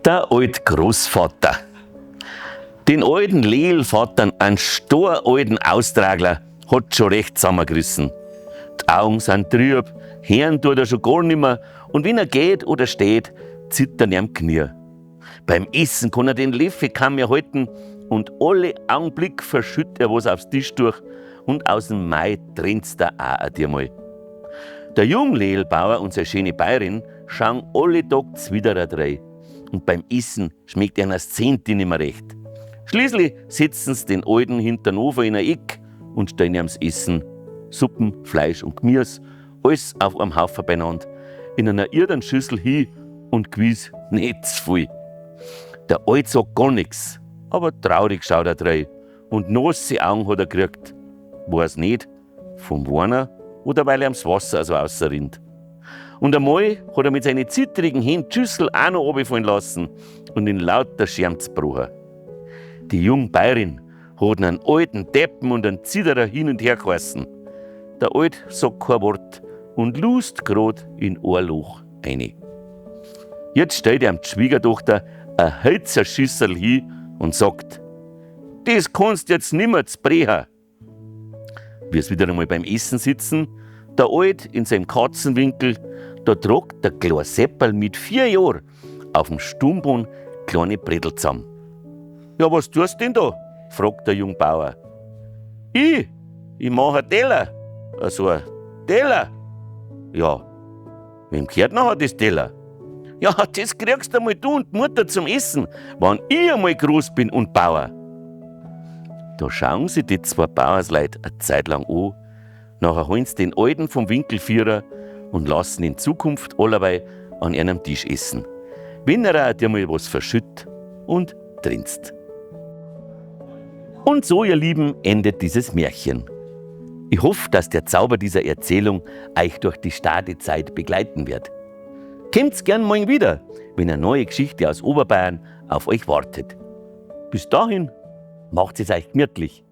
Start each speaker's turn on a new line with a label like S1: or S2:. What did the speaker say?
S1: Der alt Großvater. Den alten Lehlvatern, einen storalten Austragler, hat schon recht zusammengerissen. Die Augen sind trüb, hören tut er schon gar nimmer und wenn er geht oder steht, zittern ihm Knie. Beim Essen kann er den Löffel kaum mehr halten und alle Augenblick verschütt er was aufs Tischtuch und aus dem Mai trennt's da auch einmal. Der Junglehlbauer und seine schöne Bayerin schauen alle Tag zwiderer drei. Und beim Essen schmeckt ihnen das Zehnte nicht mehr recht. Schließlich setzen sie den Alten hinter den Ofen in ein Eck und stellen ihm's Essen. Suppen, Fleisch und Gemüse, alles auf einem Haufen beieinander, in einer irdenen Schüssel hin und gewiss nicht zu viel. Der Alt sagt gar nix, aber traurig schaut er drei und nasse Augen hat er gekriegt. Weiß nicht, vom Weiner oder weil ihm's Wasser so ausrinnt. Und einmal hat er mit seinen zittrigen Händen die Schüssel auch noch runterfallen lassen und in lauter Scherm zerbrochen. Die junge Bayerin hat einen alten Deppen und einen Zitterer hin und her geheißen. Der Alt sagt kein Wort und lust grad in ein Loch rein. Jetzt stellt ihm die Schwiegertochter ein Hölzerschüssel hin und sagt: Das kannst jetzt nimmer z'brechen. Wie sie wieder einmal beim Essen sitzen, der Alt in seinem Katzenwinkel, da tragt der kleine Sepperl mit 4 Jahren auf dem Stummboden kleine Bredel zusammen. Ja, was tust denn da? Fragt der Jungbauer. Ich? Ich mach einen Teller. Also ein Teller. Ja, wem gehört nachher das Teller? Ja, das kriegst du einmal du und die Mutter zum Essen, wenn ich einmal groß bin und Bauer. Da schauen sich die zwei Bauersleit eine Zeit lang an, nachher holen sie den Alten vom Winkelvierer und lassen in Zukunft allerweil an einem Tisch essen. Wenn er auch dir mal was verschütt und trinst. Und so, ihr Lieben, endet dieses Märchen. Ich hoffe, dass der Zauber dieser Erzählung euch durch die Stadezeit begleiten wird. Kommt's gern morgen wieder, wenn eine neue Geschichte aus Oberbayern auf euch wartet. Bis dahin, macht es euch gemütlich.